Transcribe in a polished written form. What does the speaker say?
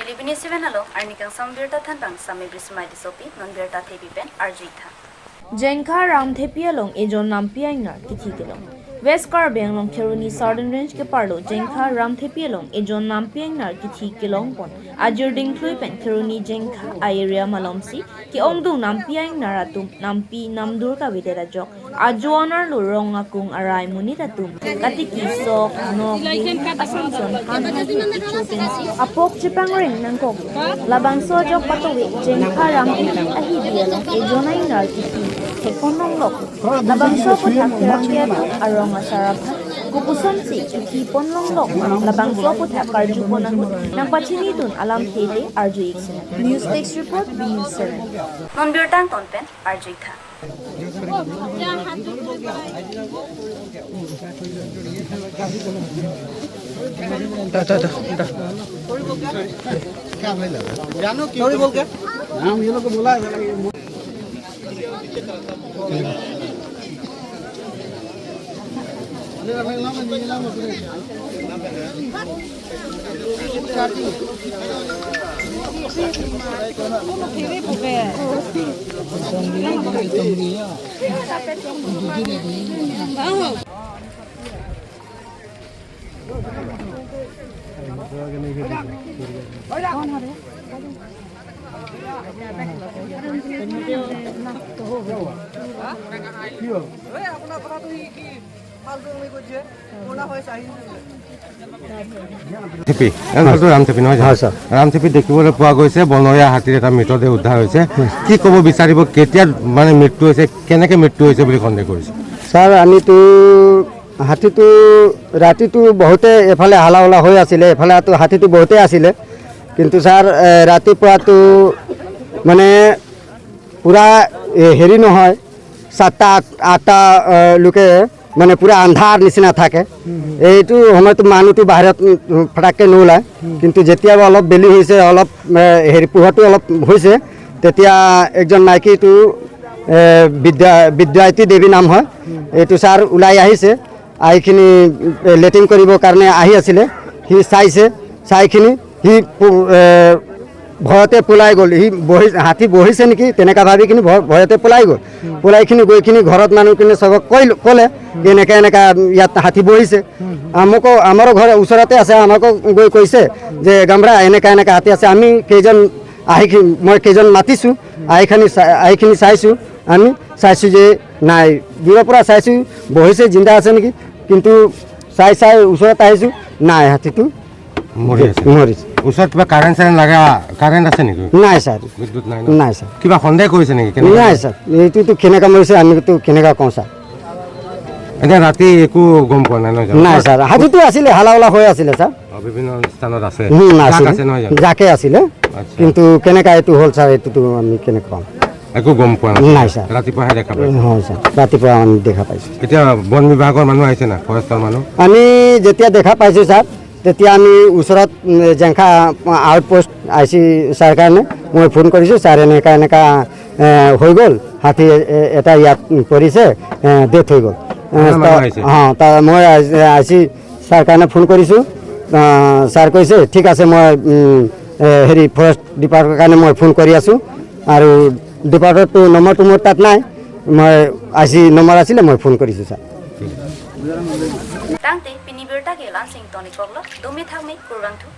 Libini 7 along arnikang sambirta thanbang sami brismai disopi nonbirta thebi pen arjuitha. Jengkha Ramthepi along ejon nampiang kithi kilong. West Karbi Anglong Kheroni Southern Range ke parlo Jengkha Ramthepi along ejon nampiang nar kithi kilong pon. Ajur ding thlui pen Kheroni Jengkha area malomsi ki ongdu nampiang naratum nampi namdur ka videra jok. Ajuanar lo rong akung arai munitatum katiki sok nok ding asunson han ichotensi apok chipang ring nangkok labang so jok patowi Jengkha Ramthepi ahi bialong ejonai nar kithi thekonong lok labang so putha kherang arong asarapha kupuson si kithi ponlong lok labang so putha karju ponahut nangpachini dun alam thete arju iksina. News Desk Report, B News 7. Nonbirtang tonpen arjuitha. Ramthepi নহয় জানো? ৰামথেপি দেখিবলৈ পোৱা গৈছে বনৰীয়া হাতীৰ এটা মৃতদেহ উদ্ধাৰ হৈছে। কি ক'ব বিচাৰিব, কেতিয়া মানে মৃত্যু হৈছে, কেনেকৈ মৃত্যু হৈছে বুলি সন্দেহ কৰিছে? ছাৰ, আমিতো হাতীটো ৰাতিটো বহুতে এফালে হালা হালা হৈ আছিলে, এফালে হাতীটো বহুতেই আছিলে, কিন্তু ছাৰ ৰাতিপুৱাটো মানে পূৰা হেৰি নহয়, 7টা 8টা লোকে মানে পূৰা আন্ধাৰ নিচিনা থাকে। এইটো সময়তো মানুহটো বাহিৰত ফটাককৈ নোলায়, কিন্তু যেতিয়া অলপ বেলি হৈছে, অলপ হেৰি পোহৰটো অলপ হৈছে, তেতিয়া একজন মাইকীটো বিদ্যায়তী দেৱী নাম হয়, এইটো ছাৰ ওলাই আহিছে, আহিখিনি লেট্ৰিন কৰিবৰ কাৰণে আহি আছিলে, সি চাইছে, চাইখিনি সি ভয়তে পলাই গ'ল। সি বহি হাতী বহিছে নেকি তেনেকুৱা ভাবি কিনি ভয়তে পলাই গ'ল। পলাইখিনি গৈখিনি ঘৰত মানুহখিনি চবক ক'লে এনেকৈ এনেকুৱা ইয়াত হাতী বহিছে। আমাকো আমাৰো ঘৰ ওচৰতে আছে, আমাকো গৈ কৈছে যে গামৰা এনেকুৱা এনেকুৱা হাতী আছে। আমি কেইজন আহি মই কেইজন মাতিছোঁ, আহিখিনি চাইছোঁ, আমি চাইছোঁ যে নাই, দূৰৰ পৰা চাইছোঁ বহিছে, জিন্দা আছে নেকি, কিন্তু চাই চাই ওচৰত আহিছোঁ, নাই, হাতীটো মৰিছে। ওচৰত কিবা কাৰেণ্ট চাৰেণ্ট লগা কাৰেণ্ট আছে নেকি? নাই ছাৰ, বিদ্যুৎ নাই। নাই ছাৰ। কিবা সন্দেহ কৰিছে নেকি? নাই ছাৰ, এইটোতো কেনেকুৱা মৰিছে আমিতো কেনেকুৱা কওঁ ছাৰ। এতিয়া ৰাতি একো গম পোৱা নাই? নাই ছাৰ, হাতীটো আছিলে, হালা হালা হৈ আছিলে ছাৰ, বিভিন্ন স্থানত আছে, জাকে আছিলে, কিন্তু কেনেকুৱা এইটো হ'ল ছাৰ, এইটোতো আমি কেনেকুৱা পাম, একো গম পোৱা নাই ছাৰ। ৰাতিপুৱাহে দেখা পাইছোঁ। হয় ছাৰ, ৰাতিপুৱা আমি দেখা পাইছোঁ। এতিয়া বন বিভাগৰ মানুহ আহিছে না, ফৰেষ্টৰ মানুহ? আমি যেতিয়া দেখা পাইছোঁ ছাৰ, তেতিয়া আমি ওচৰত Jengkha outpost I C sir কাৰণে মই ফোন কৰিছোঁ, ছাৰ এনেকুৱা এনেকুৱা হৈ গ'ল, হাতী এটা ইয়াত পৰিছে, ডেথ হৈ গ'ল। অঁ, তাৰ মই I C sir কাৰণে ফোন কৰিছোঁ, ছাৰ কৈছে ঠিক আছে, মই হেৰি ফৰেষ্ট ডিপাৰ্টমেণ্টৰ কাৰণে মই ফোন কৰি আছোঁ, আৰু ডিপাৰ্টমেণ্টটো নম্বৰটো মোৰ তাত নাই, মই I C number আছিলে মই ফোন কৰিছোঁ sir. Tangte pinibirta ke lansing toni koglo dumi thakmi kurwangthu.